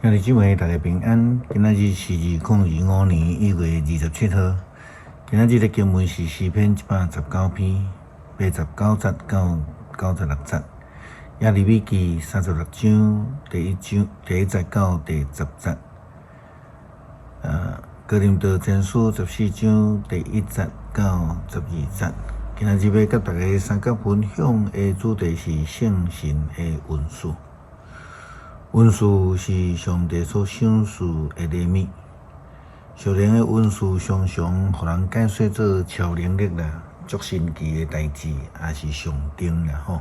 兄弟姊妹，大家平安。今仔日是2025年1月27號。今仔日的經文是詩篇119篇89節到96節，耶利米記36章第一章第1節到第10節。哥林多前書14章第1節到12節。今仔日欲佮大家相佮分享的主題是聖神的恩賜。恩賜是上帝所賞賜的禮物。屬靈的恩賜常常予人解說做超能力啦、足神奇的代誌，抑是象徵啦吼。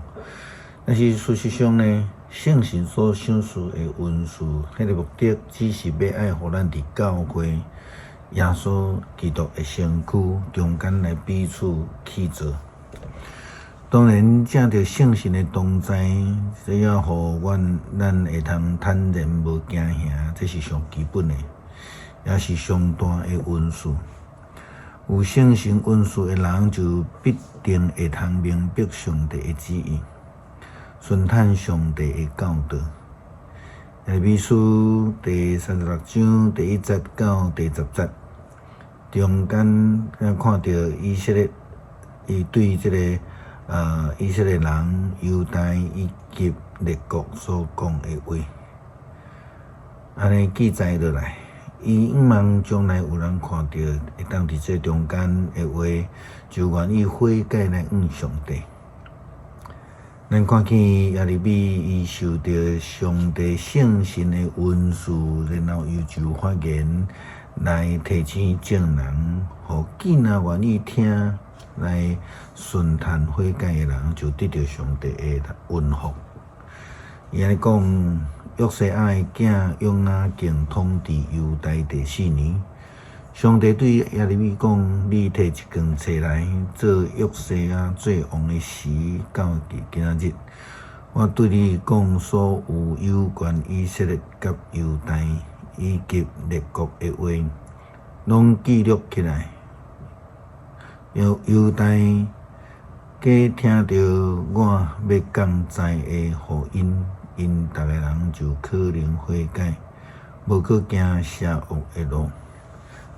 但是事實上呢，聖神所賞賜的恩賜，彼個目的只是欲愛予咱佇教會耶穌基督的身軀中間來彼此去做。當然，藉著聖神的同在，只要予阮咱會通坦然無驚嚇，這是上基本的，也是上大的恩賜。有聖神恩賜的人，就必定會通明白上帝的旨意，順趁上帝的教導。耶利米書第36章第1節到第10節，中間咱看著以色列，伊對這個以色列人、猶大以及列國所講的話，按呢記載落來，伊向望將來有人看著，會當佇這中間的話，就願意悔改來向上帝。咱看見耶利米伊受著上帝聖神的恩賜，然後伊就發言來提醒眾人，予囝仔願意聽來順趁悔改的人，就得著上帝的恩福。伊按呢講，約西亞的囝約雅敬統治猶大第四年，上帝對耶利米講：你提一卷冊來，做約西亞做王的時，到佇今仔日，我對你講所有有關以色列佮猶大以及列國的話，攏記錄起來。猶大家聽著我欲降災禍予𪜶，𪜶逐个人就可能悔改，無閣行邪惡的路。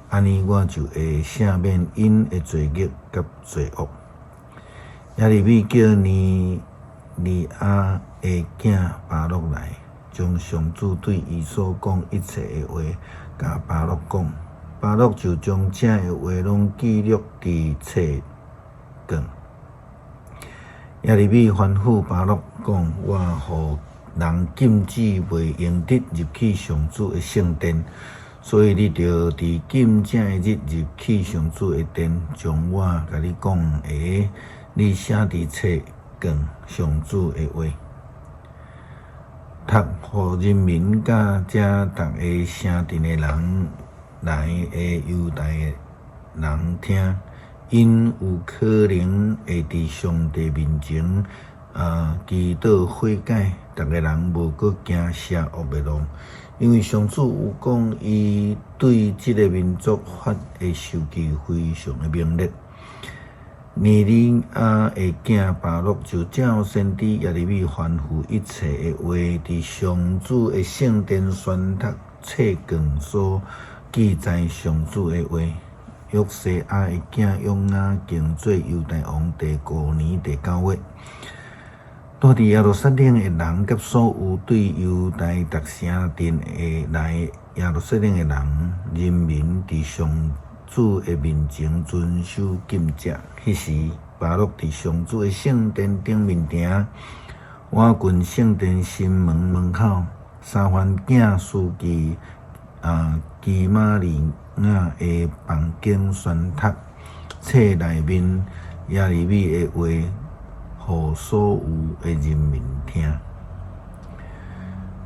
按呢，我就會赦免𪜶的罪孽佮罪惡。耶利米叫尼利亞的囝巴錄來，將上主對伊所講一切的話，共巴錄講。巴錄就將這的話攏記錄佇冊卷。耶利米吩咐巴錄講：我予人禁止袂用得入去上主的聖殿，所以你著佇禁食的日入去上主的殿，將我共你講的，你寫佇冊卷上主的話，讀予人民佮這逐个城鎮的人來的猶大人聽，𪜶有可能會佇上帝面前祈禱悔改，逐个人無閣行邪惡的路，因為上主有講，伊對這个民族發的受氣非常的猛烈。尼利亞的囝巴錄就照先知耶利米吩咐一切的話，佇上主的聖殿宣讀冊卷所記載上主的話。約西亞的囝約雅敬做猶大王第五年第九月，住佇耶路撒冷的人佮所有對猶大逐城鎮的來耶路撒冷的人，人民佇上主的面前遵守禁食。彼時，巴錄佇上主的聖殿頂面埕，倚近聖殿新門門口，沙番囝書記基瑪利雅的房間宣讀冊內面耶利米的話，予所有的人民聽。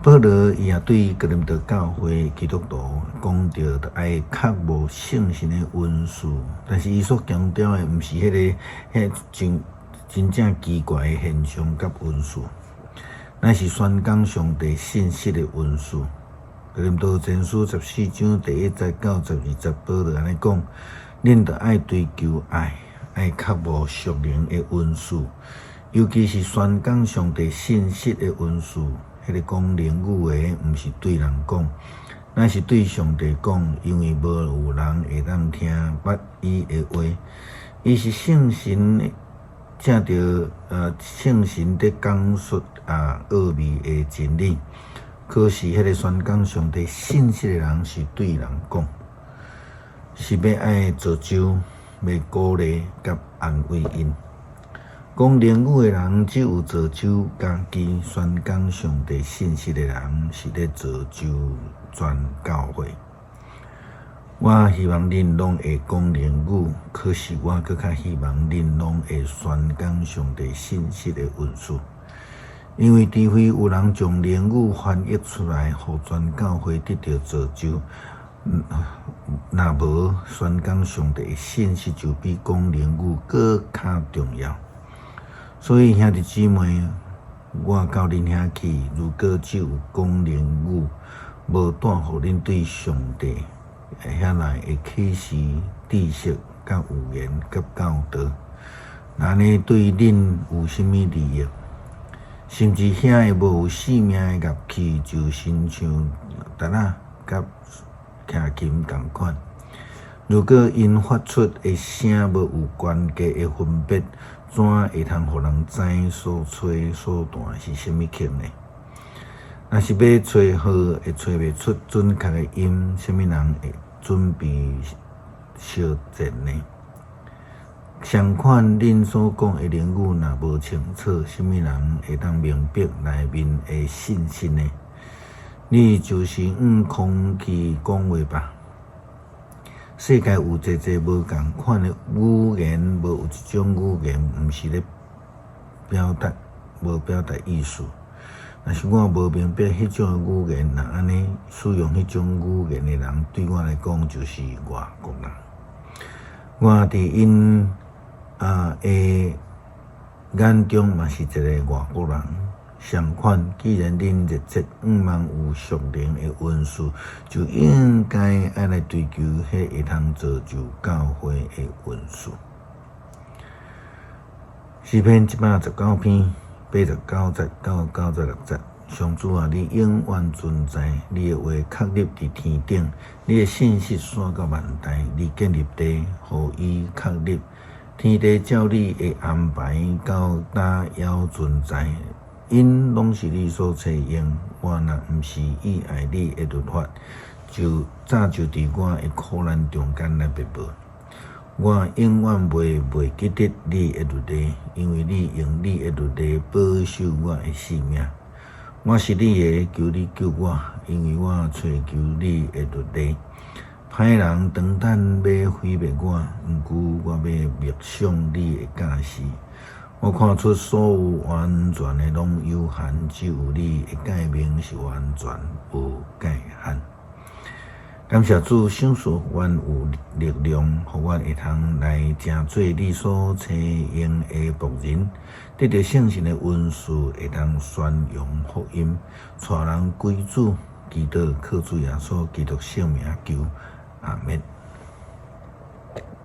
保羅伊也對哥林多教會基督徒講著，愛渴慕聖神的恩賜，但是伊所強調的毋是彼个彼真真正奇怪的現象佮恩賜，乃是宣講上帝信息的恩賜。哥林多前書14章第1節到12節，保羅按呢講：恁著愛追求愛，愛渴慕屬靈的恩賜，尤其是宣講上帝信息的恩賜。彼彼个講靈語的，毋是對人講，乃是對上帝講，因為無有人會當聽捌伊的話。伊是聖神藉著聖神佇講述奧秘的真理。可是，彼個宣講上帝信息的人是對人講，是欲愛造就、欲鼓勵佮安慰𪜶。講靈語的人只有造就家己，宣講上帝信息的人是咧造就全教會。我希望恁攏會講靈語，可是我閣較希望恁攏會宣講上帝信息的恩賜。因為除非有人將靈語翻譯出來，予全教會得著造就，若無宣講上帝的信息就比講靈語閣較重要。所以兄弟姊妹，我到恁遐去，如果只有講靈語，無帶予恁對上帝遐來的啟示、知識、佮預言、佮教導，那按呢對恁有啥物利益？甚至遐个無有生命的樂器，就親像笛仔佮徛琴仝款。如果𪜶發出的聲無有懸低的分別，怎會通予人知所吹所彈是啥物曲呢？若是欲吹號，會吹袂出準確的音，啥物人會準備相戰呢？相款，恁所講的靈語若無清楚，啥物人會當明白內面的信息呢？你就是向空氣講話吧。世界有濟濟無仝款的語言，無有一種語言毋是咧表達，無表達意思。若是我無明白彼種的語言，若按呢使用彼種語言的人，對我來講就是外國人。我佇𪜶的眼中嘛是一个外國人。相款，既然恁熱切向望有屬靈的恩賜，就應該愛來追求彼會通造就教會的恩賜。詩篇119篇89節到96節，上主啊，你永遠存在，你的話確立佇天頂，你的信實徙到萬代，你建立地，予伊確立，天地照你的安排到今猶存在。𪜶攏是你所差用，我若毋是倚愛你的律法，就早就佇我的苦難中間來滅無。我永遠袂記得你的律例，因為你用你的律例保守我的性命。我是你的，求你救我，因為我揣求你的律例。歹人當等欲毀滅我，毋過我欲默想你的教示。我看出所有完全的攏有限，只有你的誡命是完全無界限。感謝主，賞賜阮有力量，予阮會通來成做你所差用的僕人，得著聖神的恩賜，會通宣揚福音，帶人歸主。祈禱靠主耶穌基督聖名求，阿們。